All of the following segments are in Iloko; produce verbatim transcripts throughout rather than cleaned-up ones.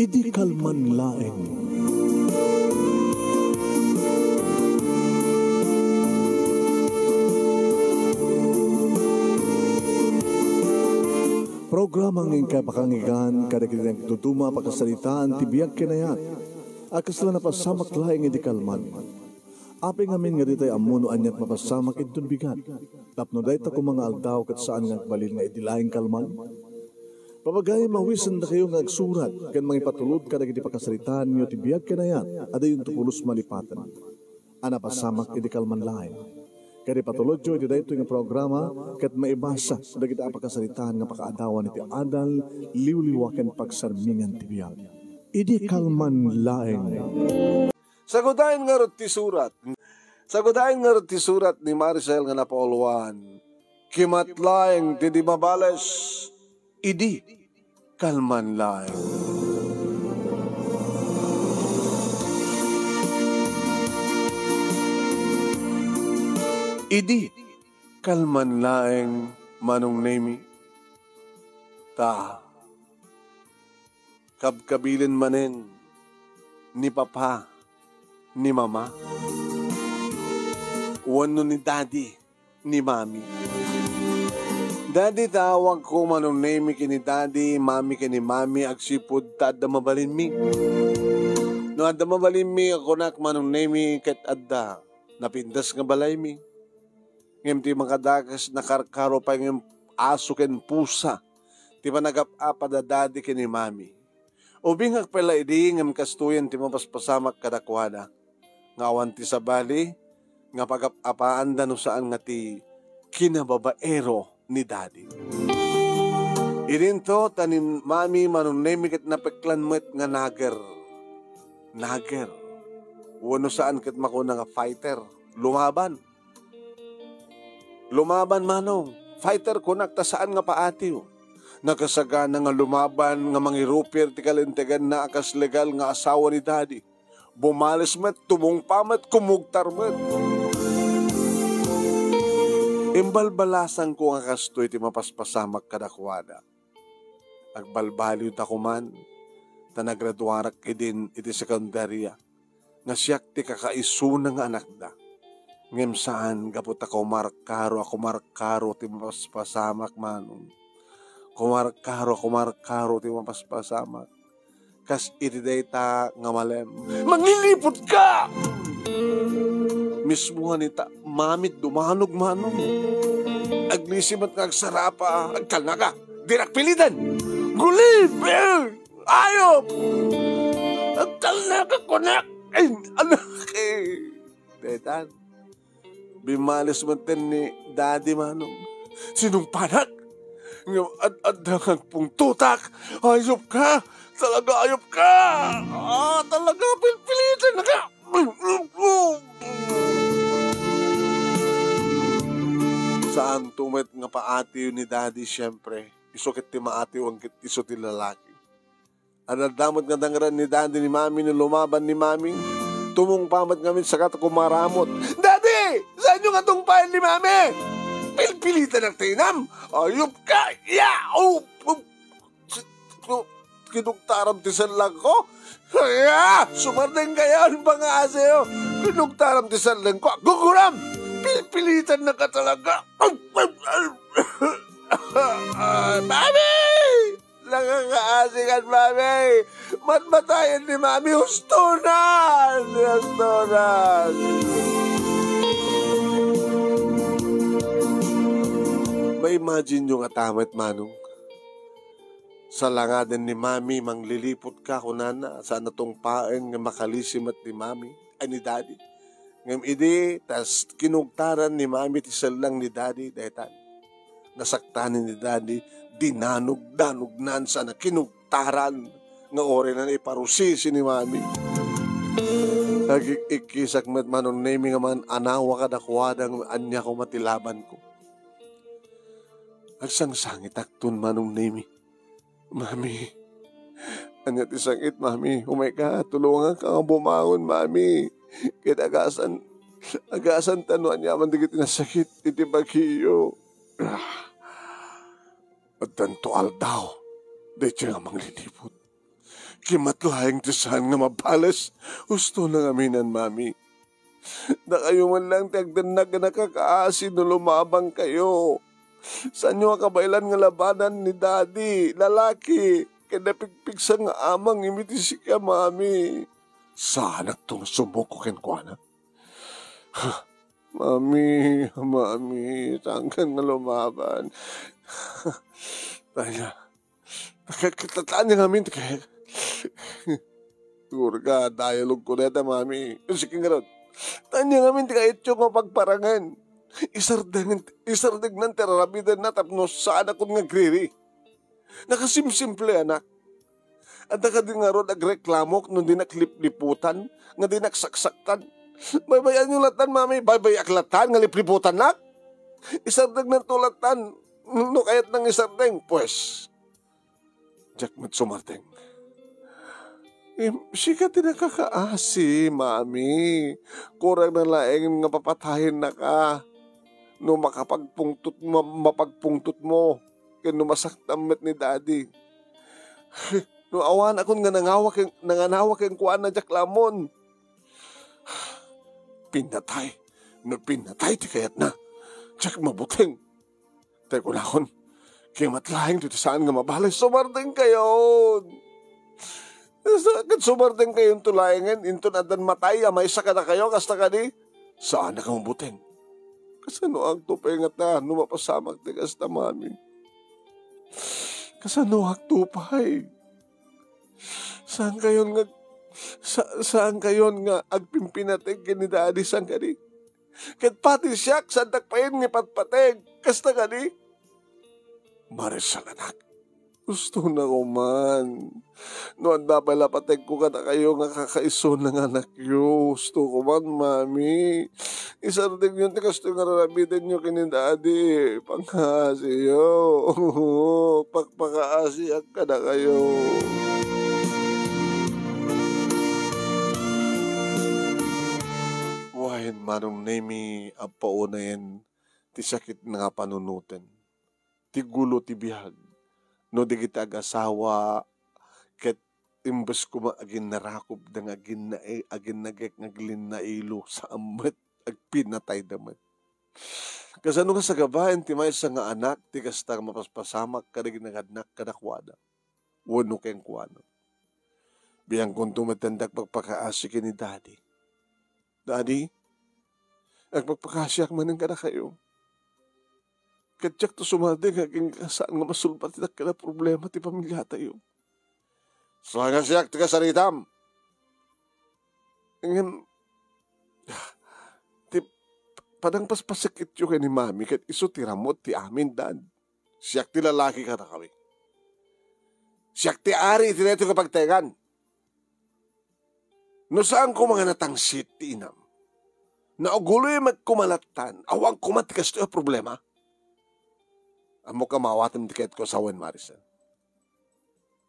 Idi kalman laeng. Programa nga inkay pakangigan kadagiti nagduduma a pakasaritaan ti biag ken ayat a kasla napasamak laeng idi kalman. Apay ngamin nga ditay ammo no aniat mapasamak inton bigat. Tapno dayta koma nga aldaw ket saan nga agbalin nga idi laeng kalman. Papagayam, awisendakayo nga agsurat ken mangipatulod kadagiti pakasaritaanyo ti biag ken ayat a diyonto pulos malipaten a napasamak idi kalman laeng. Ket ipatulodyo iti daytoy nga programa ket maibasa dagiti a pakasaritaan nga pakaadawan iti adal, liwliwa ken pagsarmingan ti biag. Idi kalman laeng. Sagudayen ngarud ti surat. Sagudayen ngarud ti surat ni Maricel nga napauluan. Kimat laeng ti di mabales idi kalman laeng. Idi kalman laeng, Manong Nemi. Ta, kabkabilen manen ni Papa, ni Mama, wenno ni Daddy, ni Mami. Daddy, ta awagko, Manong Nemi, ken ni Daddy, Mami, ken ni Mami, agsipud ta adda mabalinmi. No adda mabalinmi, kunak, Manong Nemi, ket adda napintas nga balaymi. Ngem ti makadakes, nakarkaro pay ngem aso ken pusa ti panagap-apa da Daddy ken ni Mami. Ubingak pay la idi ngem kastoyen ti mapaspasamak kadakuada, nga awan ti sabali nga pagap-apaanda no saan nga ti kinababaero ni Daddy. Idinto ta ni Mami, Manong Nemi, ket napeklan met nga nager. Nager. Wenno saan ket makuna nga fighter. Lumaban. Lumaban, Manong. Fighter kunak ta saan nga paatiw. Nakasagana nga lumaban nga mangirupir ti kalinteganna a kas legal nga asawa ni Daddy. Bumales met, tumungpa met, kumugtar met. Imbalbalasangko nga kastoy ti mapaspasamak kadakuada. Agbalbaliwda koman, ta nagraduarak idin iti sekundaria, nga siak ti kakaisuna nga anakda. Ngem saan, gapu ta kumarkaro a kumarkaro ti mapaspasamak, Manong. Kumarkaro a kumarkaro ti mapaspasamak. Kas iti dayta nga malem. Mangliliputka! Mismo nga ni ta, Mami, dumanog, Manong. Aglisi met nga agsarapa, agtalna ka. Dinak piliten! Gulib! Eh! Ayop! Agtalna ka, kunak! Ay, anak, eh! Detan. Bimales metten ni Daddy, Manong. Sinumpanak? Ngem ad-adda nga agpungtotak. Ayop ka! Talaga ayop ka! Ah, talaga pilpilitan ka! Saanto met nga paatiw ni Daddy, siempre. Isu ket ti maatiwan ket isu ti lalaki. Adda met nga dangran ni Daddy ni Mami no lumaban ni Mami. Tumungpa met ngamin saka ta kumaramot. Daddy! Saanyo nga tungpaen ni Mami? Pilpilitanak ti inam! Ayop ka! Ya! Oh! Oh! Si-, oh! Kinugtaram ti sellangko. Ya! Sumardeng kayon, pangaasiyo! Kinugtaram ti sellangko. Guguram! Pilpilitannaka talaga! Ay, Mami! Nakakaasikan, Mami! Matmatayen ni Mami! Hustonan! Hustonan! Ma-imagine-yo ngata met, Manong. Salangaden ni Mami, mangliliput ka, kunana, saan a tungpaen nga makalisi met ni Mami, ay ni Daddy. Ngem idi, ta kinugtaran ni Mami ti sellang ni Daddy, daytan. Nasaktanen ni Daddy, dinanug-danugnan sana kinugtaran nga uray na iparusisi ni Mami. Agik-ikkisak met, Manong Nemi, nga man-anawa kadakuada nga ania koma ti labanko. Agsangsangitakton, Manong Nemi. Mami, ania ti sakit, Mami? Umayka, tulonganka nga bumangon, Mami. Ket agasan, agasan ta no aniaman dagiti nasakit iti bagiyo. Ah, addanto aldaw, daytoy nga mangliliput. Kimmatlaeng ti saan nga mabales. Hustona ngamin, Mami. Dakayo man lang ti agdennag a nakakaasi no lumabankayo. Saanyo a kabaelan nga labanan ni Daddy, lalaki, ken napigpigsa nga amang imi ti sika, Mami. Saanakto nga sumuko kenkuana. Mami, Mami, saankan nga lumaban. Tanya, Ka-, ka-, ka-, ania ngamin ti kay-, siguro nga dialogue ko dayta, Mami. Sige ngarud. Ania ngamin ti kayatyo nga pagparangen? Isardeng, isardengnan ti aramidenna tapno saanakon nga agriri. Nakasimsimple, anak. Adda kadi ngarud agreklamok no dinak lipliputan, nga dinak saksaktan? Baybay-anyo latan, Mami. Baybayak latan nga lipliputannak? Isardengnanto latan. No kayatnang isardeng, pues, diak met sumardeng. Em, sika ti nakakaasi, Mami. Kurang na laeng nga papatayennaka. No makapagpungtot, ma-, mapagpungtotmo, ken no masaktam met ni Daddy. No awanakon nga nangawa ken-, nanganawa kenkuana, diak la ammon. Pinatay. No pinatay ti kayatna, diak mabuteng. Tay kunakon, kimat laeng ti saan nga mabales, sumardengkayon. Sa-, ket sumardengkayonto laengen, inton addan matay a maysa kadakayo, kasta kadi? Saanak a mabuteng. Kasanoakto pay ngata no mapasamak ti kasta, Mami? Kasanoakto pay? Saankayon nga, sa-, saankayon nga agpimpinateg ken ni Daddy, saan kadi? Ket pati siak, saantak payen nga ipatpateg, kasta kadi? Marisol, anak, hustona koma. No adda pay la pategko kadakayo nga kakaisuna nga anakyo, husto koma, Mami. Isardengyo ti kastoy nga ar-aramidenyo ken ni Daddy. Pakaasiyo. Pakpakaasiak kadakayo. Wen, Manong Nemi, appaonen ti sakit nga panunoten, ti gulo ti biag. No dagiti agasawa ket imbes koma a ginnarakopda nga aginna-, aginnagek nga aglinnailo, saan met, agpinatayda met. Kasano nga sagabaen ti maysa nga anak ti kasta nga mapaspasamak kadagiti nagadnak kadakuada wenno kenkuana? Biangkonto met ti agpakpakaasi ken ni Daddy. Daddy, agpakpakaasiak manen kadakayo. Ket diakto sumardeng agingga saan nga masulbat ti dakkel a problema ti pamiliatayo. Saan nga siak ti kasaritam? Ngem, ti panangpaspasekityo ken ni Mami ket isu ti ramut ti amin, Dad. Siak ti lalaki kadakayo. Siak ti ari iti daytoy nga pagtaengan. No saan koma nga natangsit ti inam, nauguloy met koma lattan, awan koma ti kastoy a problema. Ammok a maawatem ti kayatko a sawen, Marisol.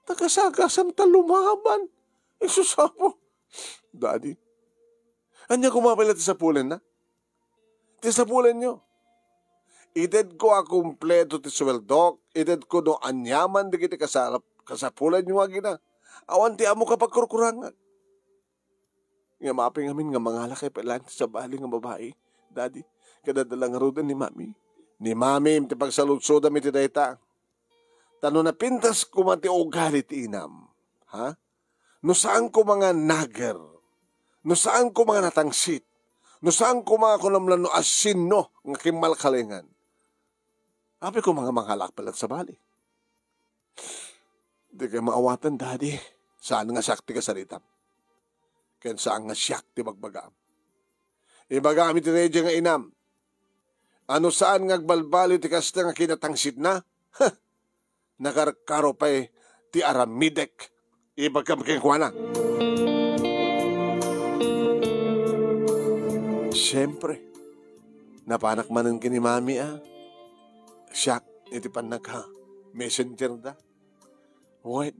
Ta kasagasam ta lumaban. Isu, sapo. Daddy, ania koma pay la ti sapulenna? Ti sapulenyo. Itedko a kompleto ti sueldok, itedko no aniaman dagiti kasarap-, kasapulenyo nga agina. Awan ti ammok a pagkurkurangak. Ngem apay ngamin nga mangalakay pay laeng ti sabali nga babai, Daddy? Ket adda la ngaruden ni Mami. Ni Mami ti pagsaludsodam iti dayta. Ta no napintas koma ti ugali ti inam, ha? No saan koma nga nager, no saan koma nga natangsit, no saan koma nga kunam la no asino nga kimmalkalengan, apay koma nga mangalak pay laeng sabali? Dika maawaten, Daddy. Saan nga siak ti kasaritam. Ken saan nga siak ti bagbagaam. Ibagam iti daydiay nga inam a no saan nga agbalbaliw ti kasta nga kinatangsitna, nakarkaro pay ti aramidek. Ibagam kenkuana. Siempre, napanak manen ken ni Mami a siak iti pannaka-messenger da. Wen,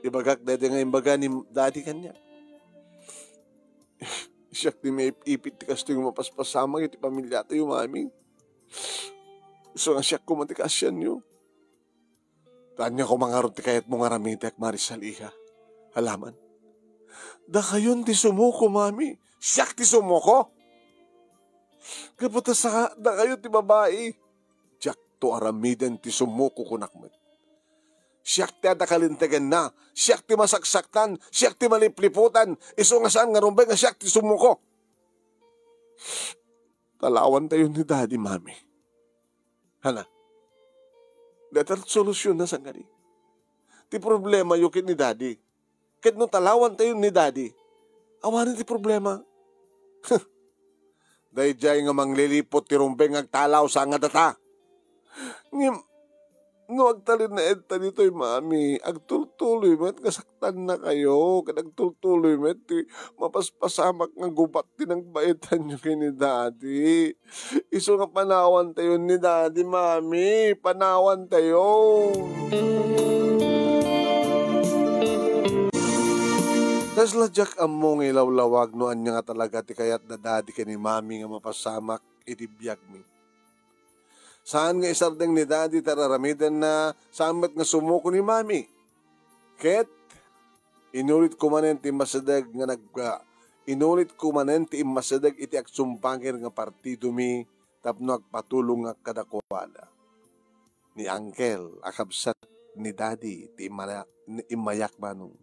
ibagak daydi nga imbaga ni Daddy kaniak. Siak ti maip-ipit ti kastoy nga mapaspasamak iti pamiliatayo, Mami. Isu nga siak koma ti kaasianyo. Ta ania koma ngarud ti kayatmo nga aramidek, Marisol, iha? Alaman. Dakayon ti sumuko, mami. Siak ti sumuko? Gapu ta sa, dakayo ti babai. Diakto aramiden ti sumuko, kunak met. Siak ti adda kalintegenna. Siak ti masaksaktan. Siak ti malipliputan. Isu nga saan nga rumbeng nga siak ti sumuko. Talawan tayo ni Daddy, Mami. Hala. Dayta ti solusyon na sangkadi. Ti problema yo ken ni Daddy. Ket no talawan tayo ni Daddy, awanen ti problema. Daydiay nga mangliliput ti rumbeng nga agtalaw sa nga data. Ngem, no agtalinaedta ditoy, Mami, agtultuloy met nga saktannakayo, ket agtultuloy met ti mapaspasamak nga gubat ti nagbaetanyo ken ni Daddy. Isu nga panawantayo ni Daddy, Mami, panawantayo. Kasla diak ammo nga ilawlawag no ania nga talaga ti kayat da Daddy ken ni Mami nga mapasamak iti biagmi. Saan nga isardeng ni Daddy ti ar-aramidenna, saan met nga sumuko ni Mami. Ket inulit ko manen ti immasideg nga nag-, ah, inulit ko manen ti immasideg iti agsumpangir nga partidomi tapno agpatulongak kadakuada. Ni Uncle a kabsat ni Daddy ti immaya-, ni, immayak manong.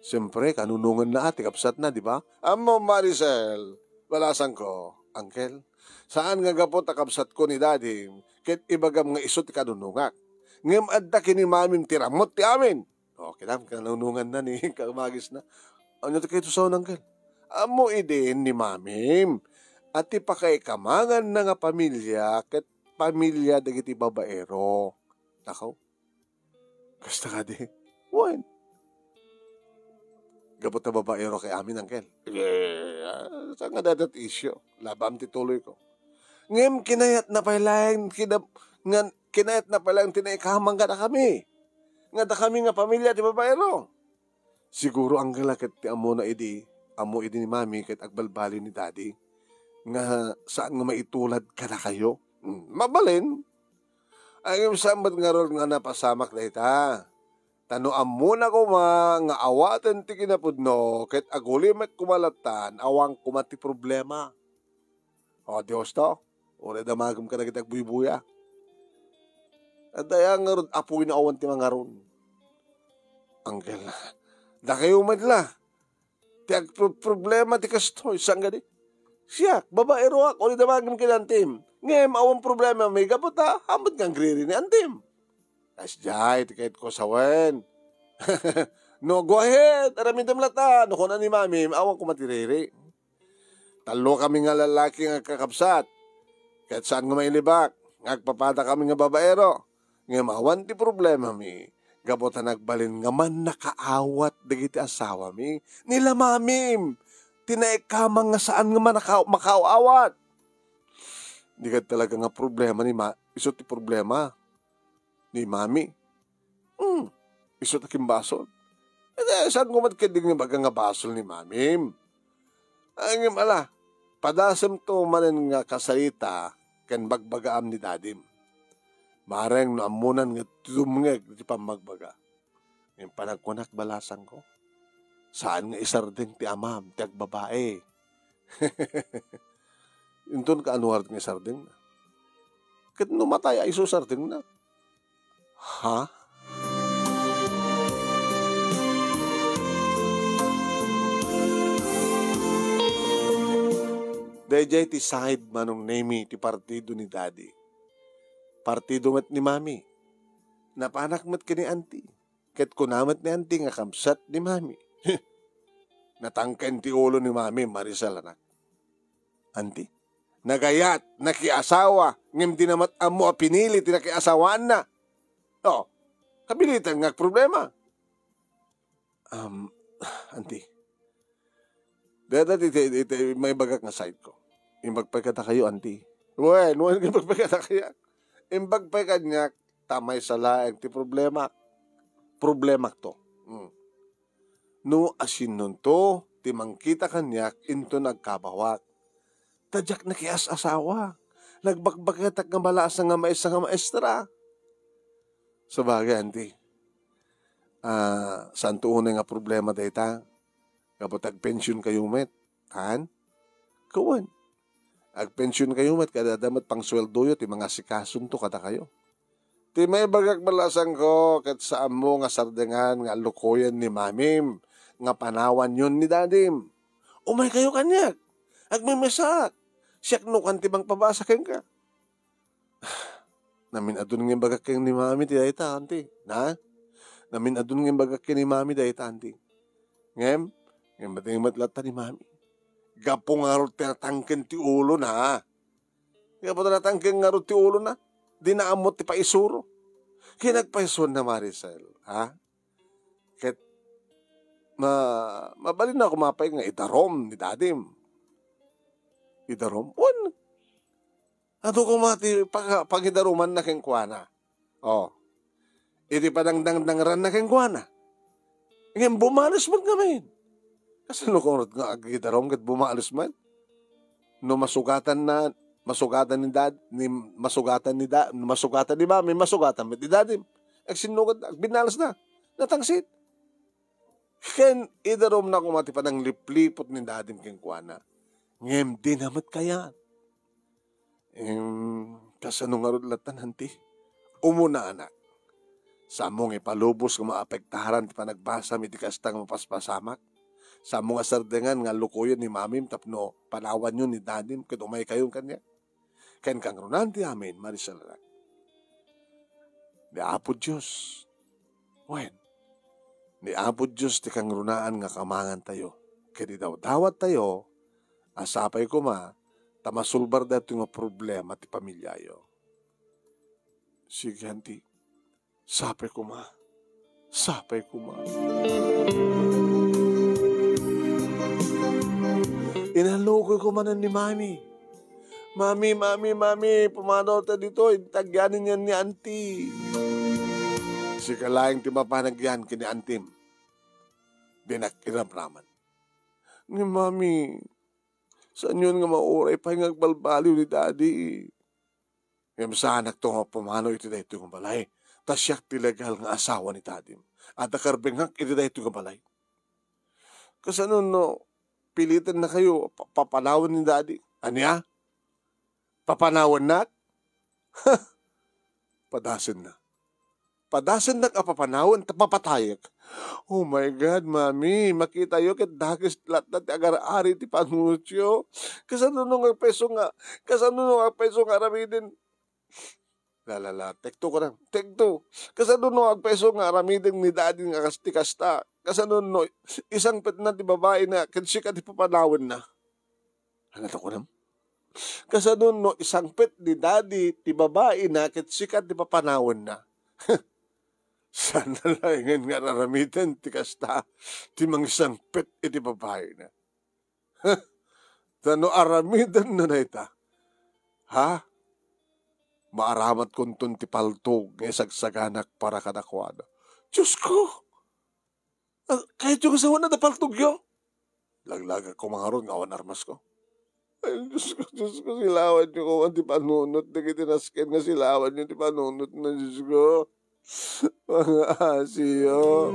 Siempre, kanunonganna a ti kabsatna, di ba? Ammo, Maricel, balasangko, Uncle, saan nga gapu ta kabsatko ni Daddy, ket ibagam nga isu ti kanunongak. Ngem adda ken ni Mamim ti rammut ti amin. O, kinam, kanunonganna ni kamagisna. Ania ti kayto saon, Uncle? Ammo idi ni Mamim a ti pakaikamanganna nga pamilia ket pamilia dagiti babaero. Nakaw. Kasta kadi. Wen. Gapu ta babaero kay amin, Uncle. Eh, ah, saan nga dayta ti isyu? Labam ti tuloyko. Ngem kinayatna pay laeng kida-, ngan, kinayatna pay laeng ti naikamang kadakami. Nga dakami nga pamilia ti babaero. Siguro, Uncle, a ket ti ammona idi, ammo idi ni Mami ket agbalbaliw ni Daddy nga saan nga maitulad kadakayo. Hmm, mabalin. Ay, ngem saan met ngarud nga napasamak dayta? Ta no ammona koma nga awaten ti kinapudno ket agulimek koma lattan, awan koma ti problema. O, Dios to, uray damagem kadagiti agbuybuya. Adda aya ngarud apoy no awan ti mangaron. Uncle, dakayo met la ti agproproblema ti kastoy, saan kadi? Siak, babaeroak, uray damagem ken antim. Ngem awan problema mi gapu ta, ammot nga agriri ni antim. Kasdiay ti kayatko sawen. No, go ahead, aramidem latta. No kuna ni Mami, awan koma ti riri. Tallokami nga lalaki nga agkakabsat. Ket saan nga mailibak nga agpapadakami nga babaero. Ngem awan ti problemami, gapu ta nagbalin nga mannakaawat dagiti asawami. Ni la Mamim ti naikamang nga saan nga manaka-, makaawat. Di ket talaga nga problema ni Ma-, isu ti problema ni Mami. Hmm, isu ti kimbasol. Iti, saan ko met ketdi nga ibaga nga basol ni Mamim? Ay, ngem ala, padasemto manen nga kasarita ken bagbagaam ni Dadim. Mareng no ammonan nga dumngeg ti pammagbaga. Ngem panagkunak, balasangko, saan nga isardeng ti amam ti agbabae. Inton kaanuar nga isardengna. Ket no matay, ay isu sardengna. Ha? Daydiay ti side, Manong Nemi, ti partido ni Daddy. Partido met ni Mami. Napanak met ken ni Auntie. Ket kuna met ni Auntie nga kabsat ni Mami. Natangken ti ulo ni Mami, Maricel, anak. Auntie, nagayat, nakiasawa, ngem di na met ammo a pinili ti nakiasawaanna. O, kabilitan nga agproblema. Um, Auntie, dayta ti, ti, ti, ti maibagak nga side ko. Imbag pay kadakayo, Auntie. Wen, wen, imbag pay kadakayo. Imbag pay kaniak, ta maysa laeng ti problema. Problemak to. Hmm. No asinonto ti mangkita kaniak inton agkabawak. Ta diak nakias-asawa. Nagbakbaketak nga malasa nga maysa nga maestra. Sabagay, Auntie. ah, saanto unay nga problema dayta. Gapu ta agpensionkayo met, han? Wen. Agpensionkayo met, kada adda met pangsueldoyo ti mangasikasonto kadakayo. Ti maibagak met la, sangko, ket saanmo nga sardengan nga allukoyen ni mamim nga panawanyon ni dadim. Umaykayo kaniak. Agmemesaak. Siak nukan ti mangpabasa kenka. Namin-adun nga imbagak ken ni mami ti dayta, auntie. Na? Namin-adun nga imbagak ken ni mami dayta, auntie. Ngem, ngem, madingat latta ni mami. Gapu ngarud ti natangken ti ulona. Gapu ta natangken ngarud ti ulona. Di na ammo ti paisuro. Kaya nagpaisuan na Maricel, ha? Ket ma-, mabalin na kumapay nga idarom ni dadim. Idarom? Wen. Adu koma ti pag-, pagidarumanna kenkuana. Oh. Iti padangdangdangranna kenkuana. Ngem bumalos met ngamin. Kasano kung nga agidarom ket bumalos met? No masugatan na, masugatan ni dad-, ni, masugatan ni da-, no masugatan ni mami, masugatan met ni dadim. Agsinnugad, agbinalos na. Natangsit. Ken idarom na koma ti panangliplipot ni dadim kenkuana. Ngem di na met kayat. Em, kasano ngarud latta, auntie? Umuna, anak. Saanmo nga ipalubos nga maapektaran ti panagbasam iti kasta nga mapaspasamak? Saanmo nga sardengan nga allukoyen ni mamim tapno panawanyon ni dadim ket umaykayon kaniak? Ken kangrunaan ti amin, Maricel, anak. Ni Apo Dios. Wen, ni Apo Dios ti kangrunaan nga kamangantayo. Ket idawdawattayo a sapay koma ta masulbar daytoy nga problema ti pamiliayo. Sige, auntie. Sapay koma. Sapay koma. Inallukoyko manen ni mami. "Mami, mami, mami, pumanaw ta ditoy. Inta agyanen ni auntie." Sika laeng ti mapan agyan ken ni auntim. Dinak iramraman. Ni mami, saanyon nga mauray pay nga agbalbaliw ni daddy? Ngem saanakto nga pumanaw iti daytoy nga balay, ta siak ti legal nga asawa ni dadim. Adda karbengak iti daytoy nga balay. Kasano no pilitennakayo pa-, papanawen ni daddy? Ania? Papanawennak? Padasenna. Padasennak a papanawen ta papatayek. Oh my God, mami, makitayo ket dakes latta ti agar-ari ti panunotyo. Kasano no nga payso nga, kasano no nga payso nga aramiden? La, la, la, take two ko na. Take two. Kasano no nga payso nga aramiden ni daddy nga kas-, ti kasta? Kasano no isangpetna ti babaina ket sika ti papanawenna? Ano to kunam? Kasano no isangpet ni daddy ti babaina ket sika ti papanawenna? Saan na laengen nga aramiden ti kasta ti mangisangpet iti babaina? Ta no aramidenna dayta, ha? Maaramatkonton ti paltog nga isagsaganak para kadakuada. Dios ko! Ah, kayatyo nga sawen adda paltogyo? Laglagak koma ngarud nga awan armasko. Ay, Dios ko, Dios ko, silawanyo koma ti panunot dagiti nasken nga silawanyo ti panunotna, Dios ko. Mga asiyo.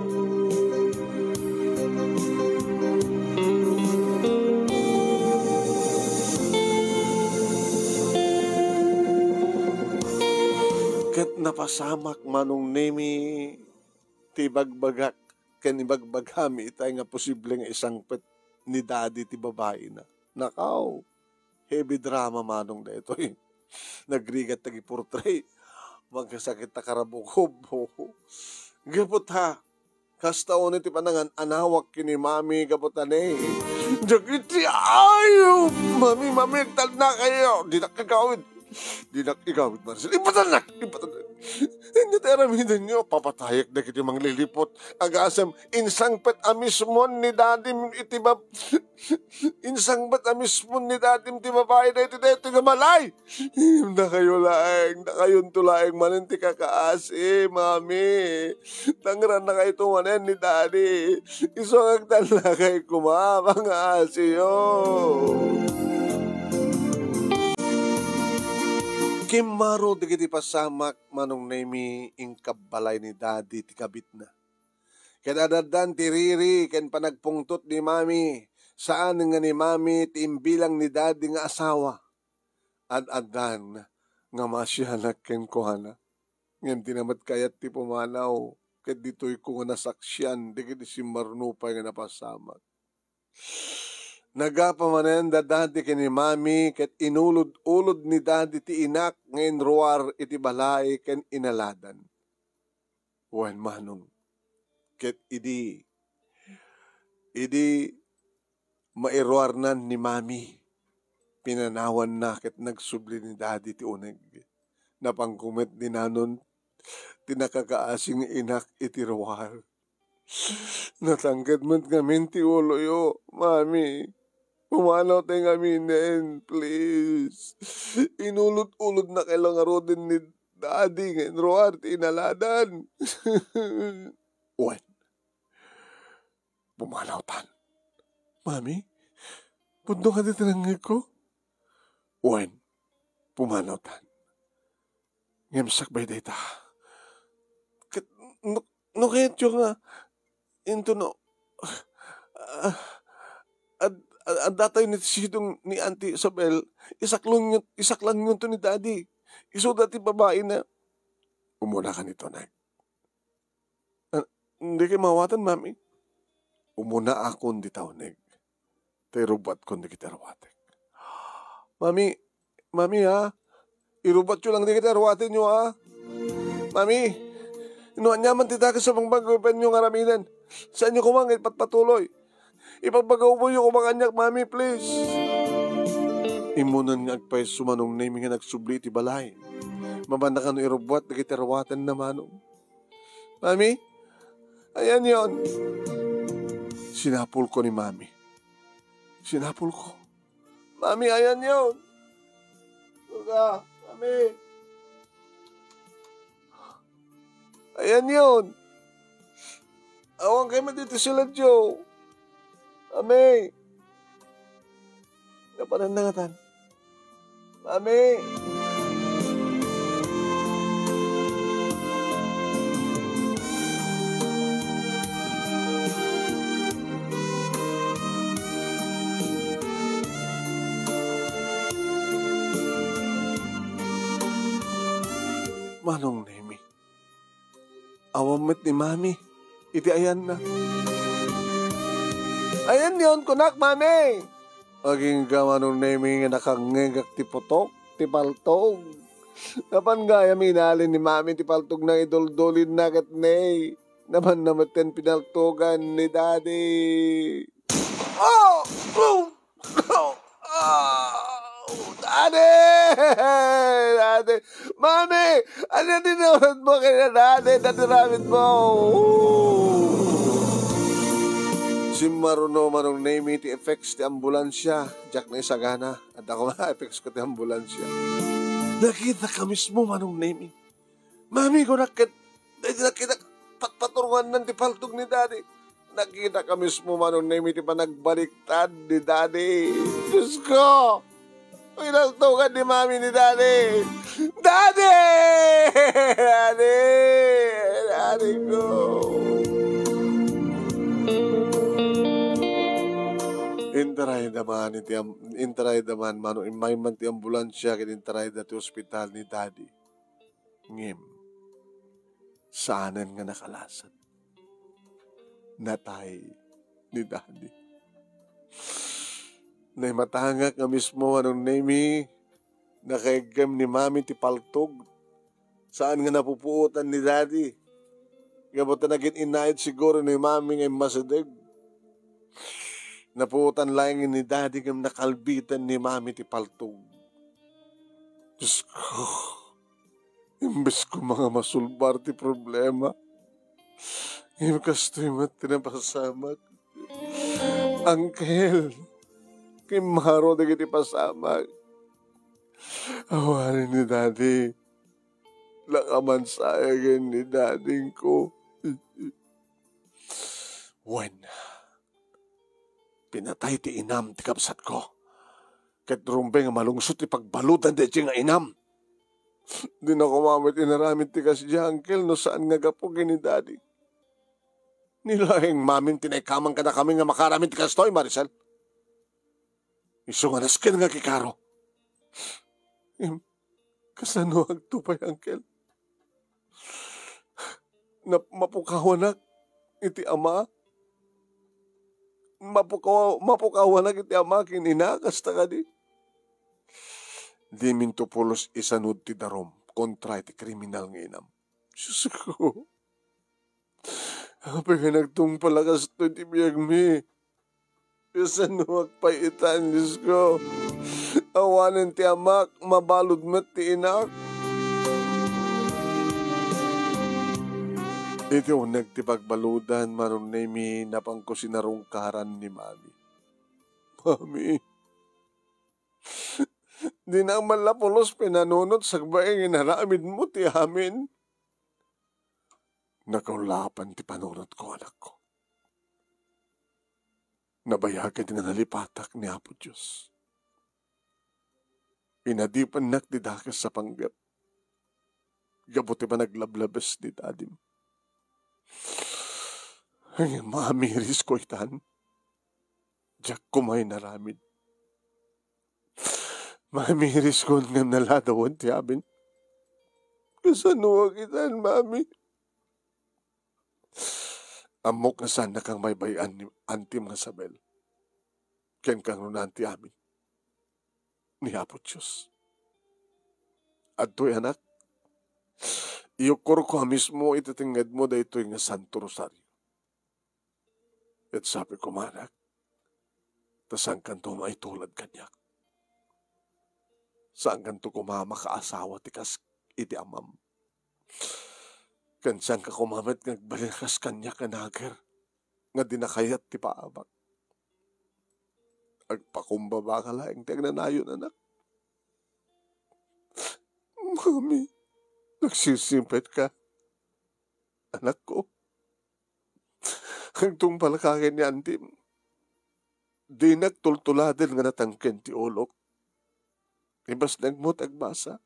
Ket napasamak, Manong Nemi, ti ibagbagak ken ibagbagami itay nga posible nga isangpet ni daddy ti babaina. Nakaw, heavy drama manong daytoy. Nagrigat dagiti portray. Magkasakit ta karabukob. Gapu ta, kasta unay ti panangan-anawak ken ni mami gapu ta ne. Dagiti ayo, mami, mami, agtalna kayo. Dinak kagawid. Dinak igawid, Maricel. Ipatalnak! Ipatalnak! Ania ti aramidenyo? Papatayek dagiti manglilipot. Agasem, insangpet a mismon ni dadim iti bab-, insangpet a mismon ni dadim ti babaina iti daytoy nga balay! Dakayo laeng, dakayonto laeng manen ti kakaasi, mami. Tangrannakayto manen ni daddy. Isu nga agtalnakay koma, mga asiyo. Kimmaro dagiti pasamak, Manong Nemi, inkabbalay ni daddy ti kabitna. Ket ad-addan ti riri ken panagpungtot ni Mami, saan nga ni Mami ti imbilang ni Daddy nga asawa. Ad-addan nga maasianak kenkuana. Ngem di na met kayat ti pumanaw, ket ditoyko nga nasaksian dagiti simmarno pay nga napasamak. Nagapa manen da Daddy ken ni Mami, ket inulod-ulod ni Daddy ti inak nga inruar iti balay ken inaladan. Wen, Manong, ket idi, idi mairuarnan ni Mami, pinanawanna ket nagsubli ni Daddy ti uneg. Napanko met ni Nanon ti nakakaasi nga inak iti ruar. Natangked met ngamin ti uloyo, Mami. Pumanawtayo ngaminen, please. Inulod-ulodnak ngaruden ni Daddy nga inruar ti inaladan. Wen, pumanawtan. Mami, butnong kadi ti nangngegko? Wen, pumanawtan. Ngem sakbay dayta, ket no, no kayatyo nga, intono, ah, ad-, ad-, addatayo ni sidong ni Auntie Isabel, isaklangyo-, isaklangyoto ni Daddy. Isuda ti babaina. Umuna kanito, Nay. Ah, dikay maawatan, Mami? Umunaakon dita uneg. Ta irubbuatkon dagiti aruatek. Mami, Mami, ha? Irubbuatyo lang dagiti aruatenyo, ha? Mami, no aniaman ti dakes a pangbagbabaenyo nga aramiden, saanyo koma nga ipatpatuloy. Ipabagawyo koma kaniak, Mami, please. Immunan nga agpayso Manong Nemi nga nagsubli iti balay. Mabanna kano irubbuat dagiti aruatenna, Manong. Mami, ayanyon. Sinapulko ni Mami. Sinapulko. Mami, ayanyon. Luka, Mami. Ayanyon. Awan kayo met iti siladyo. Mami. Napanan na ngatan. Mami! Manong Nemi. Awan met ni Mami iti ayanna. Ayanyon, kunak, Mami! Agingga Manong Nemi nga nakangngegak ti putok ti paltog. Napan gayam inalin ni Mami ti paltogna, iduldulinna ket ne, napanna metten pinaltogan ni Daddy. Oh! Oh! Oh! Ah! Daddy! Daddy! Mami! Ania ti nawatmo ken Daddy? Ania ti aramidmo? Simmaruno Manong Nemi ti effects ti ambulansia. Diak naisagana. Adda koma effects ko ti ambulansia. Nakitak a mismo, Manong Nemi. Mami, kunak ket, daydi nakitak, patpaturungannan ti paltog ni Daddy. Nakitak a mismo, Manong Nemi, ti panagbaliktad ni Daddy. Diyos ko! Pinaltogan ni Mami ni Daddy. Daddy! Daddy! Daddy ko! Intarayda man iti am-, intarayda man, Manong, immay man ti ambulansia ket intarayda ti ospital ni Daddy. Ngem, saanen nga nakalasat. Natay ni Daddy. Naimatangak nga mismo, Manong Nemi, nakaeggem ni Mami ti paltog. Saan nga napupuotan ni Daddy. Gapu ta nagin-inayad siguro ni Mami nga immasideg. Napuotan laeng ni Daddy ngem nakalbitan ni Mami ti paltog. Diyos ko, imbes ko nga masulbar ti problema, ngem kastoy met ti napasamak. Angkel, kimmaro dagiti pasamak. Awanen ni Daddy. Nakamansayagen ni Daddy ko. Wen, pinatay ti inam ti kabsatko. Ket rumbeng a malungsot ti pagbaludan daydiay nga inam. Dina koma met inaramid ti kasdiay, Angkel, no saan nga gapu ken ni Daddy. Ni laeng Mami ti naikaman kadakami nga makaaramid ti kastoy, Maricel. Isu nga nasken nga kikaro. Ngem, kasano agto pay, Uncle? Nap-, mapukawanak iti ama? Mapukaw-, mapukawanak iti ama ken ina, kasta kadi? Diminto pulos isanud ti darum kontra iti kriminal nga inam. Sus ko. Apay nga nagtungpal a kastoy ti biagmi? Kasanoak pay itan, Diosko? Awanen ti amak, mabalud met ti inak. Iti uneg ti pagbaludan, Manong Nemi, napanko sinarungkaran ni Mami. Mami, dinak man la pulos pinanunot sakbay nga inaramidmo ti amin. Nakaulapan ti panunotko, anakko. Nabayagen nga nalipatak ni Apo Dios. Inadipennak ti dakes a panggep gapu ti panaglablabes ni dadim. Ngem maamirisko itan, diak koma inaramid. Maamiriskon ngem naladawen ti amin. Kasanoak itan, Mami? Ammok nga saannakang baybay-an ni antim nga Isabel ken kangrunaan ti amin ni Apo Dios. Adtoy, anak, iyukkorko a mismo iti tengngedmo daytoy nga Santo Rosario. Ket sabi koma, anak, ta saankanto maitulad kaniak. Saankanto koma makaasawa ti kas iti amam. Ken saanka koma met nga agbalin a kas kaniak nga nager nga di nakayat ti paabak. Agpakumbaba ka laeng ti agnanayon, anak. Mami, nagsisimpet ka, anakko. Agtungpal ka ken ni antim. Dinak tultuladen nga natangken ti ulok. Ibasnegmo ti agbasa.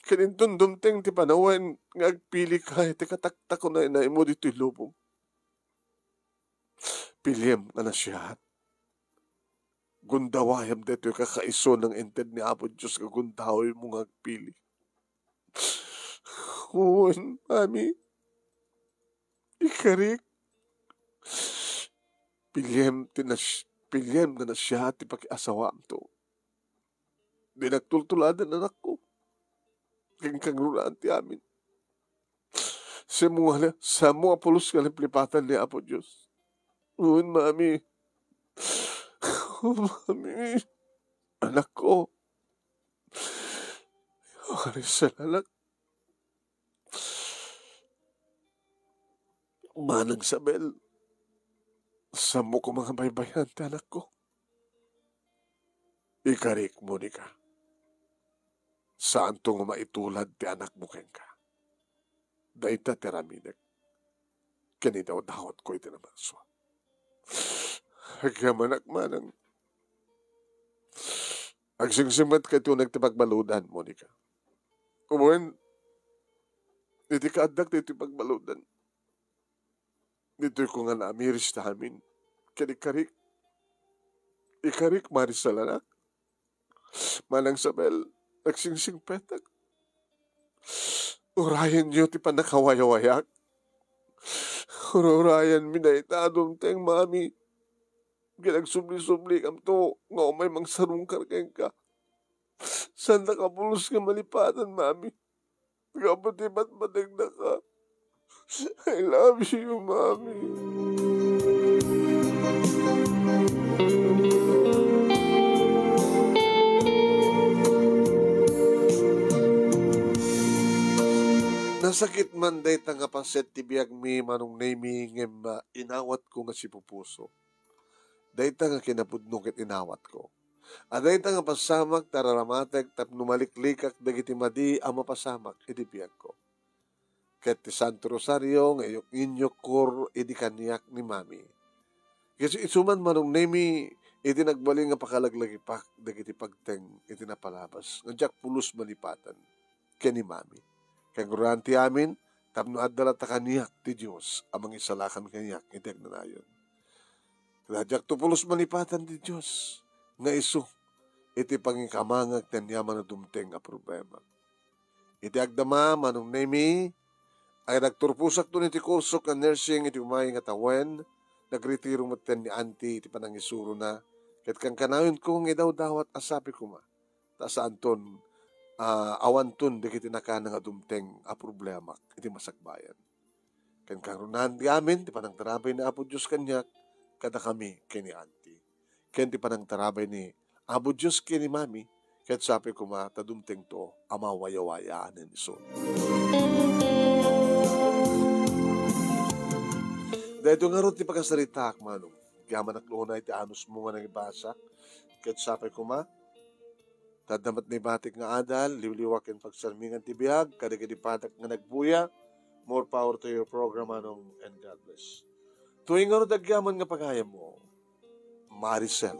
Ken inton dumteng ti panawen nga agpili ka iti kataktakunaynaymo ditoy lubong. Piliem nga nasiaat. Gundawayam daytoy kakaisuna nga inted ni Apo Dios nga gundawaymo nga agpili. Wen, Mami, ikarik. Piliem ti nas-, piliem nga nasiaat ti pakiasawaamto. Dinak tultuladen, anakko. Ken kangrunaan ti amin. Saanmo nga, saanmo nga pulos nga liplipatan ni Apo Dios. Wen, Mami. Mami. Anakko. Maricel, anak. Manang Isabel, saanmo koma nga baybay-an ti anakko? Ikarik, Monica. Saanto nga maitulad ti anakmo kenka. Dayta ti aramidek. Ken idawdawatko iti namarsua. Agyamanak, manang. Agsingsimetka iti uneg ti pagbaludan, Monica. Wen, iti kaaddak ditoy pagbaludan, ditoyko nga naamiris ti amin. Ken ikarik, ikarik, Maricel, anak. Manang Isabel, agsingsingpetak. Urayenyo ti pannakawayawayak. Ur-urayenmi dayta a dumteng, Mami. Ket agsubli-sublikamto nga umay mangsarungkar kenka. Saannak a pulos nga malipatan, Mami. Gapu ti patpategdaka. I love you, Mami. Nasakit man dayta nga paset ti biagmi, Manong Nemi, ngem, ah, inawatko nga sipupuso. Dayta nga kinapudno ket inawatko. A dayta nga pasamak ti araramatek tapno maliklikak dagiti madi a mapasamak iti biagko. Ket ti Santo Rosario nga iyuk-, inyukkor idi kaniak ni Mami. Ket isu man, Manong Nemi, iti nagbalin nga pakalaglagipak dagiti pagteng iti napalabas nga diak pulos malipatan ken ni Mami. Kangrunaan ti amin, tapno adda latta kaniak ti Dios a mangisalakan kaniak iti agnanayon. Ket diakto pulos malipatan ti Dios nga isu iti pangikamangak ti aniaman a dumteng a problema. Iti agdama, Manong Nemi, ay nagturposakton iti kurso ken nursing iti umay nga tawen, nagretiro metten ni Auntie iti panangisurona, ket kankanayon ko nga idawdawat a sapi koma, ta saanton, ah, awanton dagiti nakana nga dumteng a problemak iti masakbayan. Ken kangrunaan ti amin ti panangtarabay ni Apo Dios kaniak, kadakami ken ni Auntie. Ken ti panangtarabay ni Apo Dios ken ni Mami, ket sapay koma ta dumtengto a mawayawayaanen isu. Daytoy ngarud ti pakasaritaak, Manong. Agyamanak la unay ti anusmo nga nangibasa, ket sapay koma, ta adda met naibatik nga adal, liwliwa ken pagsarmingan ti biag, kadagiti padak nga nagbuya. More power to your program, Manong, and God bless. Tuwing ngarud agyaman nga pagayammo, Maricel.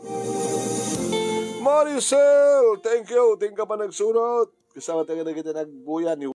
Maricel, thank you. Thank you pa nagsurot. Kasama tayo na kita nagbuya ni